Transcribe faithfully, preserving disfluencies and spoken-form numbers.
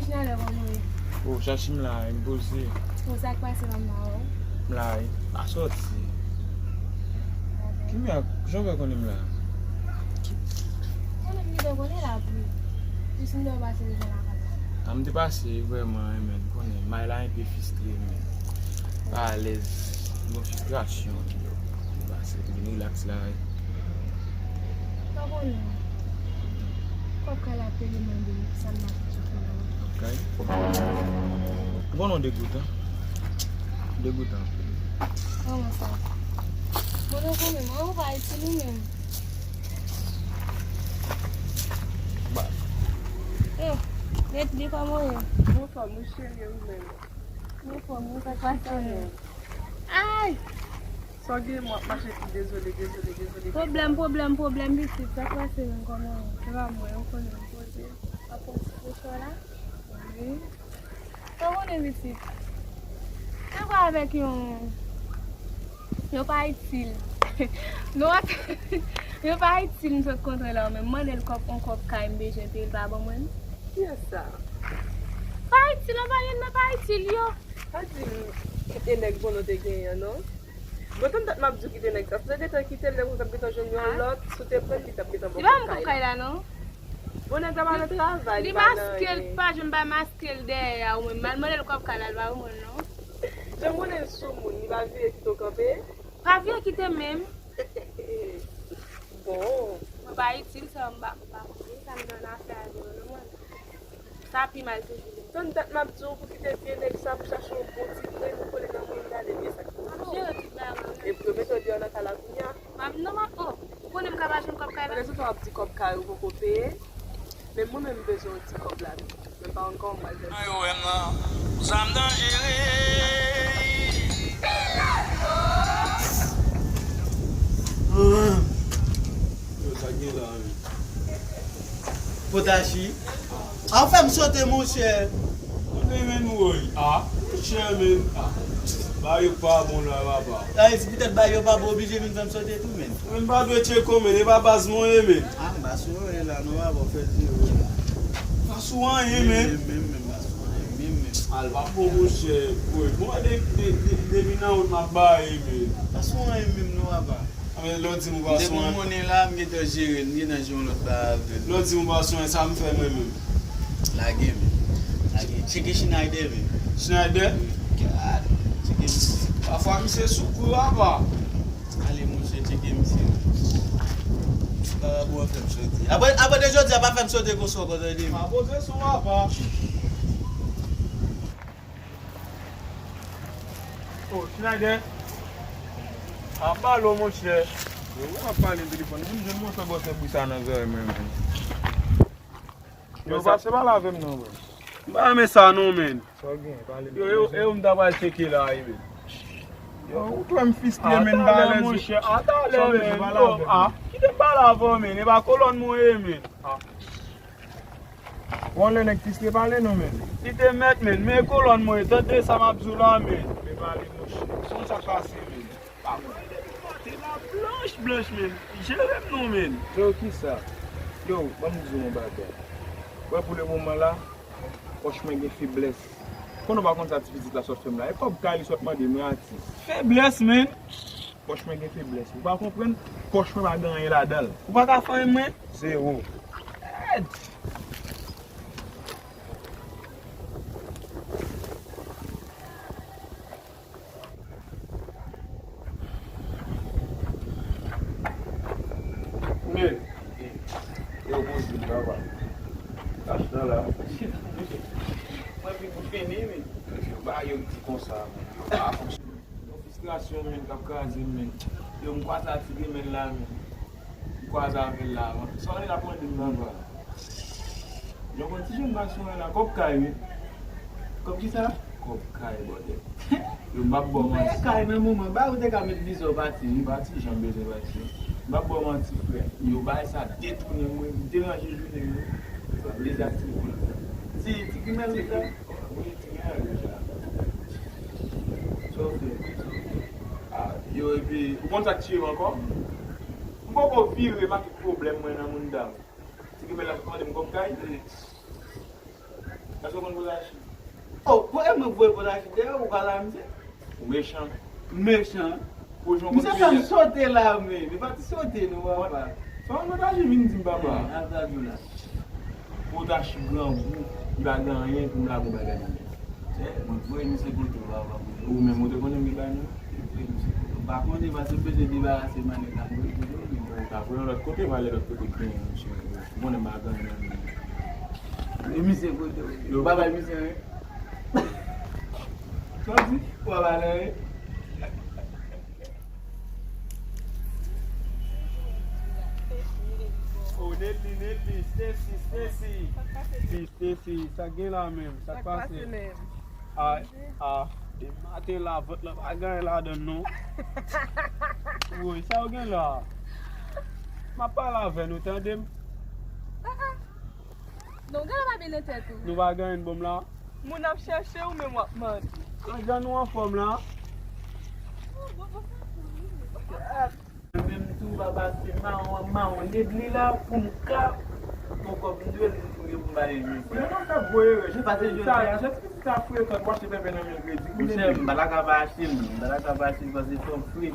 Chinalè, kòman w ye? O, Chachi, m la, m poze. O, sa k pase, m la, o? M la, wi. Pa sòti. Ki mèd, jan w fè konnen m la? Konnen m gentan konnen lapli. Jis m te pase devan lakay la. A, m te pase vrèman, wi, men, konnen, may la enpe fistre, men. Pa alèz, gon fistrasyon, yo. M pase, m vin rilaks la, wi. Pa konnen. Kòb kay la ap peye mande m sa m ap di pou yo. Kòb kay? Ou konnen w degoutan. Degoutan. Kòman sa? Bon, nou konnen, mwen, ou pa itil ou menm. Ba. Eh, Netli, kòman w ye? Mwen fò, mwen cheri, ou menm? Mwen fò, mwen pa pase. Ay! Sa w gen, mwen ap mache tou dezole, dezole, dezole. Pwoblèm, pwoblèm, pwoblèm, pitit. Sa k pase menm, kòman w ye? Se pa mwen, ou konnen m poze. Ap pran ti presyon la? Wi. Sa w konnen, pitit? Mwen pral avèk yon, yon pa itil. Non, yon pa itil m sot kontre la, men m mande l kòb, yon kòb kay m bezwen peye, l pa ban mwen. Kiyès sa? Pa itil, anba yon nan pa itil yo. Pa di m kite nèg bon nou te genyen an, non. Bon, tann dat m ap di w kite nèg sa. Si w te gentan kite l, nèg ou t ap gentan jwenn yon lòt. Si w te pran l, li t ap gentan ba w kòb kay la. Li pa ban m kòb kay la, non. Bon, nèg la pa nan travay, li pa nan anyen. Li maske l, pa janm bay maske l dèyè a ou menm. M al mande l kòb kay la, l pa ban mwen l, non. Jan m konnen l sou moun, li pa vire kite w kanpe? Pa vire kite m menm. Bon. Mwen pa itil, sa m pa, m pa konnen, sa m nan afè a, non, mwen. Sa pi mal toujou. Tann dat m ap di w pou kite vye nèg sa pou chache yon bon ti grenn ou kole nan men l, gade byen sa k ap pase. M ap jere tout bagay mwen menm. Epi yo mete w deyò nan kay la kounye a. M ap, non, m ap, oh, ou konnen m ka pa jwenn kòb kay la? Rezilta w ap di kòb kay ou poko peye. Men mwen menm m bezwen yon ti kòb la tou. Men m pa konn kòman m pral fè. Nan yo wè m nan. Zam danjere. Yo, sa k gen la, wi? Potachi. A, w fè m sote, monchè. Monchè, men, woy. A, monchè, men. A, bagay yo pa bon la, papa. A, e si poutèt bagay yo pa bon, oblije vin fè m sote tou, men. Men, m pa dwe tcheke w, men. E pa baz mwen ye, men. A, m pa sou anyen la, non, papa, w fè l di, woy. Pa sou anyen, men. Men, men, men, pa sou anyen, men, men. Al, pa bon, monchè. Woy, bon, de, de, de, depi nan wout m ap baye, men. Pa sou anyen, men, non, papa. A, men lè w di m ou pa sou anyen. Depi m konnen la, m gentan jere l, m gentan jere yon lòt bagay avè l. Lè w di m ou pa sou anyen, sa m fè mwen menm? Lage, men. Lage. Tcheke Schneider, men. Schneider? Gad. Tcheke misye. Pafwa misye sou kou, papa. Ale, monchè, tcheke misye. Papa, bon, fè m sote. Apre, apre de jodi a, pa fè m sote konsa ankò, tande, men. Pa poze son, papa. Oh, Schneider. A balo, monchè. Yo, w ap pale nan telefòn. Vin jwenn mwen san bòsè bri sa nan zòrèy mwen, men. Yo, pase pale avè m non, bro. M pa renmen sa non, men. Sa w gen? Pale m. Yo, yo, e ou m ta pral tcheke la, wi, men. Yo, ou kwè m fistre, men, m pa alèz. Monchè, atalè, men. Yo, a, kite m pale avè w, men. E pa kolòn mwen ye, men. A. Bon, lè nèg fistre pale non, men. Li te mèt, men. Men kolòn mwen, tande sa m ap di w la, men. Men pale, monchè. Sonj sa k pase, men. Pa mwen, depi maten la, blanch, blanch, men. Jere m non, men. Yo, kisa? Yo, ban m di w yon bagay. Wè, pou le moman la, pòch mwen gen feblès. Konnen w pa konn sa ti pitit la sot fè m la. E kòb kay li sot mande m, wi, atis. Feblès, men. Pòch mwen gen feblès. Ou pa konprann? Pòch mwen pa gen anyen ladan l. Ou pa ka fè anyen mwen? Zewo. Èd! Men, yo poze papa. Kach nan la. Mwen pi pou fini, men. Yo ba yo di konsa, men. Yo pa fonksyone. Yon fristrasyon, men, k ap kraze m, men. Yo, m kwaze a ti grenn la, men. M kwaze avè l la, men. Sa w ap mande m nan vwa? Yon bon ti jèn gason la, kòb kay, wi. Kòb kisa? Kòb kay, bòdè. Yo, m p ap ba w manti. Ou peye kay nan moman, ba ou te ka met viza w pati, wi. Pati, jan m bezwen pati. M p ap ba w manti, frè. Yo, bagay sa detounen m, wi. M deranje jounen m, wi. Sa plezi ak ti moun. Ti, ti grenn la. Wi, ti grenn la. Sa w fè? A, yo, epi, ou konn sa k tiye m ankò? M poko vire make pwoblèm mwen nan moun dam. Ti grenn la mande m kòb kay. Wi. Èske w konn Potachi? Oh, pou e mwen voye Potachi dèyè ou pale a misye? Ou mechan. Mechan. Pou jan w konn Misye fè m sote la, men. Li pa t sote, non, papa. Sa w Potachi vin di m, papa? Ap sa di w la. Potachi grangou, li pa gen anyen pou m lage yon bagay nan men. Eh, mwen voye misye kote w, papa. Ou menm, ou te konnen m gen bagay nan men? Mwen pa konnen, paske m bezwen debarase manèg la, mwen rete kote m. Ou ta voye lòt kote, m ale lòt kote, gen yon misye. Ou konnen m pa gen anyen nan men. E misye kote w? Yo pa bay misye anyen. Sa w di? Ou pa bay anyen? Oh, Nelly, Nelly, Stacy, Stacy. Stacy, Stacy, sa k gen la menm? Sa k pase? A, a, de maten la, vant lan pa gen anyen ladan l non. Woy, sa w gen la? M ap pale avè nou, tande m? Ah, ah. Non, gade pa byen nan tèt ou. Nou pa gen anyen bon m la. Moun ap chèche ou, men w ap mande. An jan nou anfòm la. Ou bon, bon, sa pou ou. Menm tou, papa, se mawon, mawon. Nèg li la pou m ka pran kòb m dwe l pou m ba li misye. Ou nan kap voye rè. Jan ti pitit sa frekan, pou achte pèpè nan men l kredi. Monchè, m pa ta ka pa achte l, m pa ta ka pa achte l paske fò m fre.